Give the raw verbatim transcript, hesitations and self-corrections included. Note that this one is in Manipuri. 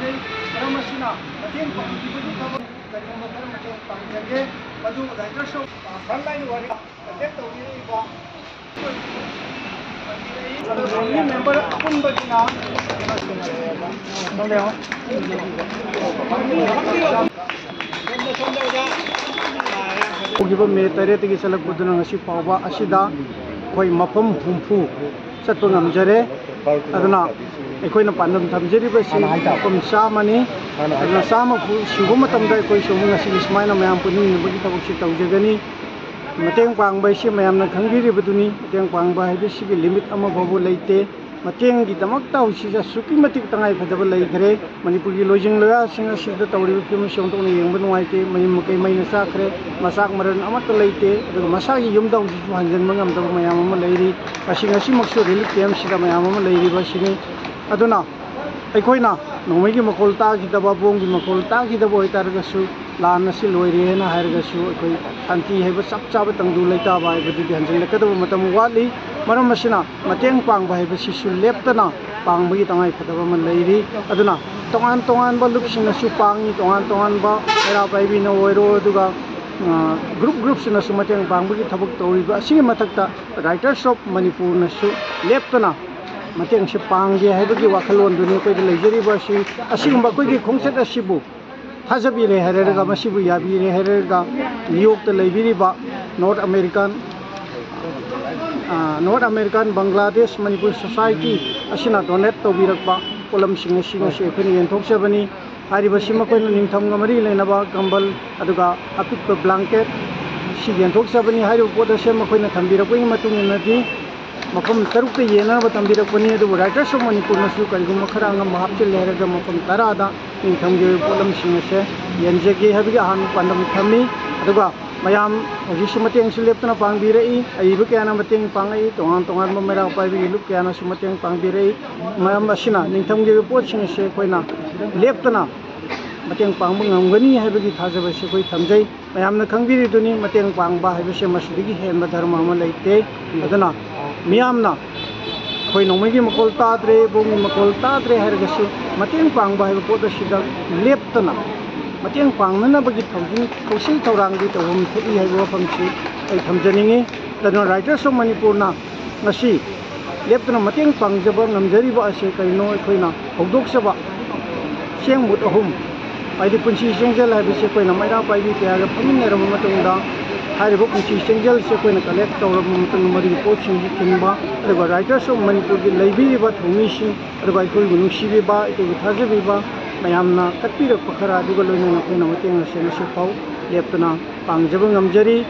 ꯃꯔꯝ ꯑꯁꯤꯅ ꯃꯇꯦꯡ ꯄꯥꯡꯕꯤꯕꯒꯤ ꯊꯕꯛ ꯀꯔꯤꯒꯨꯝꯕ ꯈꯔ ꯃꯇꯦꯡ ꯄꯥꯡꯖꯒꯦ꯫ ꯃꯗꯨ ꯔꯥꯏꯇꯔꯁ ꯑꯣꯐ ꯐ꯭ꯔꯟꯠꯂꯥꯏꯟ ꯋꯥꯔꯤ ꯀꯟꯇꯦꯛ ꯇꯧꯕꯤꯔꯛꯏꯕ ꯐꯦꯃꯤꯂꯤ ꯃꯦꯝꯕꯔ ꯑꯄꯨꯟꯕꯒꯤꯅ ꯍꯧꯈꯤꯕ ꯃꯦ ꯇꯔꯦꯠꯇꯒꯤ ꯆꯠꯂꯛꯄꯗꯨꯅ ꯉꯁꯤ ꯐꯥꯎꯕ ꯑꯁꯤꯗ ꯑꯩꯈꯣꯏ ꯃꯐꯝ ꯍꯨꯝꯐꯨ ꯆꯠꯄ ꯉꯝꯖꯔꯦ꯫ ꯑꯗꯨꯅ ꯑꯩꯈꯣꯏꯅ ꯄꯥꯟꯗꯝ ꯊꯝꯖꯔꯤꯕꯁꯤ ꯃꯐꯝ ꯆꯥꯝꯃꯅꯤ꯫ ꯑꯗꯨꯅ ꯆꯥꯝꯃ ꯐꯨ-, ꯁꯨꯕ ꯃꯇꯝꯗ ꯑꯩꯈꯣꯏꯁꯨ ꯑꯃꯨꯛ ꯉꯁꯤꯒꯤ ꯁꯨꯃꯥꯏꯅ ꯃꯌꯥꯝ ꯄꯨꯟꯃꯤꯟꯅꯕꯒꯤ ꯊꯕꯛꯁꯤ ꯇꯧꯖꯒꯅꯤ꯫ ꯃꯇꯦꯡ ꯄꯥꯡꯕ ꯍꯥꯏꯁꯤ ꯃꯌꯥꯝꯅ ꯈꯪꯕꯤꯔꯤꯕꯗꯨꯅꯤ꯫ ꯃꯇꯦꯡ ꯄꯥꯡꯕ ꯍꯥꯏꯕꯁꯤꯒꯤ ꯂꯤꯃꯤꯠ ꯑꯃ ꯐꯥꯎꯕ ꯂꯩꯇꯦ꯫ ꯃꯇꯦꯡꯒꯤꯗꯃꯛꯇ ꯍꯧꯖꯤꯛꯁꯦ ꯑꯁꯨꯛꯀꯤ ꯃꯇꯤꯛ ꯇꯉꯥꯏ ꯐꯗꯕ ꯂꯩꯈ꯭ꯔꯦ꯫ ꯃꯅꯤꯄꯨꯔꯒꯤ ꯂꯣꯏꯖꯤꯡ ꯂꯣꯌꯥꯁꯤꯡ ꯑꯁꯤꯗ ꯇꯧꯔꯤꯕ ꯐꯤꯕꯝꯁꯤ ꯑꯣꯟꯊꯣꯛꯅ ꯌꯦꯡꯕ ꯅꯨꯡꯉꯥꯏꯇꯦ꯫ ꯃꯌꯨꯝ ꯃꯀꯩ ꯃꯩꯅ ꯆꯥꯛꯈ꯭ꯔꯦ, ꯃꯆꯥꯛ ꯃꯔꯟ ꯑꯃꯠꯇ ꯂꯩꯇꯦ꯫ ꯑꯗꯨꯒ ꯃꯁꯥꯒꯤ ꯌꯨꯝꯗ ꯍꯧꯖꯤꯛꯁꯨ ꯍꯟꯖꯤꯟꯕ ꯉꯝꯗꯕ ꯃꯌꯥꯝ ꯑꯃ ꯂꯩꯔꯤ꯫ ꯃꯁꯤ ꯉꯁꯤꯃꯛꯁꯨ ꯔꯤꯂꯤꯐ ꯀꯦꯝꯞꯁꯤꯗ ꯃꯌꯥꯝ ꯑꯃ ꯂꯩꯔꯤꯕ ꯑꯁꯤꯅꯤ꯫ ꯑꯗꯨꯅ ꯑꯩꯈꯣꯏꯅ ꯅꯣꯡꯃꯩꯒꯤ ꯃꯈꯣꯜ ꯇꯥꯈꯤꯗꯕ, ꯕꯣꯝꯒꯤ ꯃꯈꯣꯜ ꯇꯥꯈꯤꯗꯕ ꯑꯣꯏꯇꯥꯔꯒꯁꯨ, ꯂꯥꯟ ꯑꯁꯤ ꯂꯣꯏꯔꯦꯅ ꯍꯥꯏꯔꯒꯁꯨ ꯑꯩꯈꯣꯏ ꯁꯥꯟꯇꯤ ꯍꯥꯏꯕ ꯆꯞ ꯆꯥꯕ ꯇꯪꯗꯨ ꯂꯩꯇꯥꯕ ꯍꯥꯏꯕꯗꯨꯗꯤ ꯍꯟꯖꯤꯜꯂꯛꯀꯗꯕ ꯃꯇꯝ ꯋꯥꯠꯂꯤ꯫ ꯃꯔꯝ ꯑꯁꯤꯅ ꯃꯇꯦꯡ ꯄꯥꯡꯕ ꯍꯥꯏꯕꯁꯤꯁꯨ ꯂꯦꯞꯇꯅ ꯄꯥꯡꯕꯒꯤ ꯇꯉꯥꯏ ꯐꯗꯕ ꯑꯃ ꯂꯩꯔꯤ꯫ ꯑꯗꯨꯅ ꯇꯣꯉꯥꯟ ꯇꯣꯉꯥꯟꯕ ꯂꯨꯞꯁꯤꯡꯅꯁꯨ ꯄꯥꯡꯉꯤ, ꯇꯣꯉꯥꯟ ꯇꯣꯉꯥꯟꯕ ꯃꯩꯔꯥ ꯄꯥꯏꯕꯤꯅ ꯑꯣꯏꯔꯣ, ꯑꯗꯨꯒ, ꯑ, ꯒ꯭ꯔꯨꯞ ꯒ꯭ꯔꯨꯞꯁꯤꯅꯁꯨ ꯃꯇꯦꯡ ꯄꯥꯡꯕꯒꯤ ꯊꯕꯛ ꯇꯧꯔꯤꯕ ꯑꯁꯤꯒꯤ ꯃꯊꯛꯇ ꯔꯥꯏꯇꯔꯁ ꯑꯣꯐ ꯃꯅꯤꯄꯨꯔꯅꯁꯨ ꯂꯦꯞꯇꯅ ꯃꯇꯦꯡꯁꯤ ꯄꯥꯡꯒꯦ ꯍꯥꯏꯕꯒꯤ ꯋꯥꯈꯜꯂꯣꯟꯗꯨꯅꯤ ꯑꯩꯈꯣꯏꯗ ꯂꯩꯖꯔꯤꯕ ꯑꯁꯤ꯫ ꯑꯁꯤꯒꯨꯝꯕ ꯑꯩꯈꯣꯏꯒꯤ ꯈꯣꯡꯆꯠ ꯑꯁꯤꯕꯨ ꯊꯥꯖꯕꯤꯔꯦ ꯍꯥꯏꯔꯒ, ꯃꯁꯤꯕꯨ ꯌꯥꯕꯤꯔꯦ ꯍꯥꯏꯔꯒ, ꯅ꯭ꯌꯨ ꯌꯣꯔꯛꯇ ꯂꯩꯕꯤꯔꯤꯕ ꯅꯣꯔꯠ ꯑꯃꯦꯔꯤꯀꯥꯟ, ꯑ, north American Bangladesh Manipur society ꯑꯁꯤꯅ ꯗꯣꯅꯦꯠ ꯇꯧꯕꯤꯔꯛꯄ ꯄꯣꯠꯂꯝꯁꯤꯡ ꯑꯁꯤ ꯉꯁꯤ ꯑꯩꯈꯣꯏꯅ ꯌꯦꯟꯊꯣꯛꯆꯕꯅꯤ꯫ ꯍꯥꯏꯔꯤꯕꯁꯤ ꯃꯈꯣꯏꯅ ꯅꯤꯡꯊꯝꯒ ꯃꯔꯤ ꯂꯩꯅꯕ ꯀꯝꯕꯜ, ꯑꯗꯨꯒ ꯑꯄꯤꯛꯄ ꯕ꯭ꯂꯥꯡꯀꯦꯠ ꯁꯤ ꯌꯦꯟꯊꯣꯛꯆꯕꯅꯤ꯫ ꯍꯥꯏꯔꯤꯕ ꯄꯣꯠ ꯑꯁꯦ ꯃꯈꯣꯏꯅ ꯊꯝꯕꯤꯔꯛꯄꯒꯤ ꯃꯇꯨꯡ ꯏꯟꯅꯗꯤ ꯃꯐꯝ ꯇꯔꯨꯛꯇ ꯌꯦꯟꯅꯅꯕ ꯊꯝꯕꯤꯔꯛꯄꯅꯤ꯫ ꯑꯗꯨꯕꯨ ꯔꯥꯏꯇꯔꯁ ꯑꯣꯐ ꯃꯅꯤꯄꯨꯔꯅꯁꯨ ꯀꯔꯤꯒꯨꯝꯕ ꯈꯔ ꯑꯉꯝꯕ ꯍꯥꯞꯆꯤꯜꯂꯦ ꯍꯥꯏꯔꯒ ꯃꯐꯝ ꯇꯔꯥꯗ ꯅꯤꯡꯊꯝꯒꯤ ꯑꯣꯏꯕ ꯄꯣꯠꯂꯝꯁꯤꯡ ꯑꯁꯦ ꯌꯦꯟꯖꯒꯦ ꯍꯥꯏꯕꯒꯤ ꯑꯍꯥꯟꯕ ꯄꯥꯟꯗꯝ ꯊꯝꯃꯤ꯫ ꯑꯗꯨꯒ ꯃꯌꯥꯝ ꯍꯧꯖꯤꯛꯁꯨ ꯃꯇꯦꯡꯁꯨ ꯂꯦꯞꯇꯅ ꯄꯥꯡꯕꯤꯔꯛꯏ, ꯑꯏꯕ ꯀꯌꯥꯅ ꯃꯇꯦꯡ ꯄꯥꯡꯉꯛꯏ, ꯇꯣꯉꯥꯟ ꯇꯣꯉꯥꯟꯕ ꯃꯩꯔꯥ ꯄꯥꯏꯕꯒꯤ ꯂꯨꯞ ꯀꯌꯥꯅꯁꯨ ꯃꯇꯦꯡ ꯄꯥꯡꯕꯤꯔꯛꯏ꯫ ꯃꯔꯝ ꯑꯁꯤꯅ ꯅꯤꯡꯊꯝꯒꯤ ꯑꯣꯏꯕ ꯄꯣꯠꯁꯤꯡ ꯑꯁꯦ ꯑꯩꯈꯣꯏꯅ ꯂꯦꯞꯇꯅ ꯃꯇꯦꯡ ꯄꯥꯡꯕ ꯉꯝꯒꯅꯤ ꯍꯥꯏꯕꯒꯤ ꯊꯥꯖꯕ ꯑꯁꯤ ꯑꯩꯈꯣꯏ ꯊꯝꯖꯩ꯫ ꯃꯌꯥꯝꯅ ꯈꯪꯕꯤꯔꯤꯗꯨꯅꯤ, ꯃꯇꯦꯡ ꯄꯥꯡꯕ ꯍꯥꯏꯕꯁꯦ ꯃꯁꯤꯗꯒꯤ ꯍꯦꯟꯕ ꯙꯔꯃ ꯑꯃ ꯂꯩꯇꯦ꯫ ꯑꯗꯨꯅ ꯃꯤꯌꯥꯝꯅ ꯑꯩꯈꯣꯏ ꯅꯣꯡꯃꯩꯒꯤ ꯃꯈꯣꯜ ꯇꯥꯗ꯭ꯔꯦ, ꯕꯣꯝꯒꯤ ꯃꯈꯣꯜ ꯇꯥꯗ꯭ꯔꯦ ꯍꯥꯏꯔꯒꯁꯨ, ꯃꯇꯦꯡ ꯄꯥꯡꯕ ꯍꯥꯏꯕ ꯄꯣꯠ ꯑꯁꯤꯗ ꯂꯦꯞꯇꯅ ꯃꯇꯦꯡ ꯄꯥꯡꯅꯅꯕꯒꯤ ꯊꯧꯁꯤꯜ, ꯊꯧꯁꯤꯜ ꯊꯧꯔꯥꯡꯗꯤ ꯇꯧꯐꯝ ꯊꯣꯛꯏ ꯍꯥꯏꯕ ꯋꯥꯐꯝꯁꯤ ꯑꯩ ꯊꯝꯖꯅꯤꯡꯏ꯫ ꯑꯗꯨꯅ Writers of ꯃꯅꯤꯄꯨꯔꯅ ꯉꯁꯤ ꯂꯦꯞꯇꯅ ꯃꯇꯦꯡ ꯄꯥꯡꯖꯕ ꯉꯝꯖꯔꯤꯕ ꯑꯁꯤ ꯀꯔꯤꯅꯣ? ꯑꯩꯈꯣꯏꯅ ꯍꯧꯗꯣꯛꯆꯕ ꯆꯦꯡ ꯃꯨꯠ ꯑꯍꯨꯝ, ꯍꯥꯏꯗꯤ ꯄꯨꯟꯁꯤ ꯆꯦꯡꯖꯦꯜ ꯍꯥꯏꯕꯁꯤ ꯑꯩꯈꯣꯏꯅ ꯃꯩꯔꯥ ꯄꯥꯏꯕꯤ ꯀꯌꯥꯒ ꯐꯝꯃꯤꯟꯅꯔꯕ ꯃꯇꯨꯡꯗ, ꯍꯥꯏꯔꯤꯕ ꯄꯨꯟꯁꯤ ꯆꯦꯡꯖꯦꯜꯁꯦ ꯑꯩꯈꯣꯏꯅ ꯀꯂꯦꯛ ꯇꯧꯔꯕ ꯃꯇꯨꯡꯗ, ꯃꯗꯨꯒꯤ ꯄꯣꯠꯁꯤꯡꯁꯤ ꯊꯤꯟꯕ, ꯑꯗꯨꯒ Writers of ꯃꯅꯤꯄꯨꯔꯒꯤ ꯂꯩꯕꯤꯔꯤꯕ ꯊꯧꯃꯤꯁꯤꯡ, ꯑꯗꯨꯒ ꯑꯩꯈꯣꯏꯕꯨ ꯅꯨꯡꯁꯤꯕꯤꯕ, ꯑꯩꯈꯣꯏꯕꯨ ꯊꯥꯖꯕꯤꯕ ꯃꯌꯥꯝꯅ ꯀꯠꯄꯤꯔꯛꯄ ꯈꯔ ꯑꯗꯨꯒ ꯂꯣꯏꯅꯅ ꯑꯩꯈꯣꯏꯅ ꯃꯇꯦꯡ ꯑꯁꯤ ꯉꯁꯤꯐꯥꯎ ꯂꯦꯞꯇꯅ ꯄꯥꯡꯖꯕ ꯉꯝꯖꯔꯤ꯫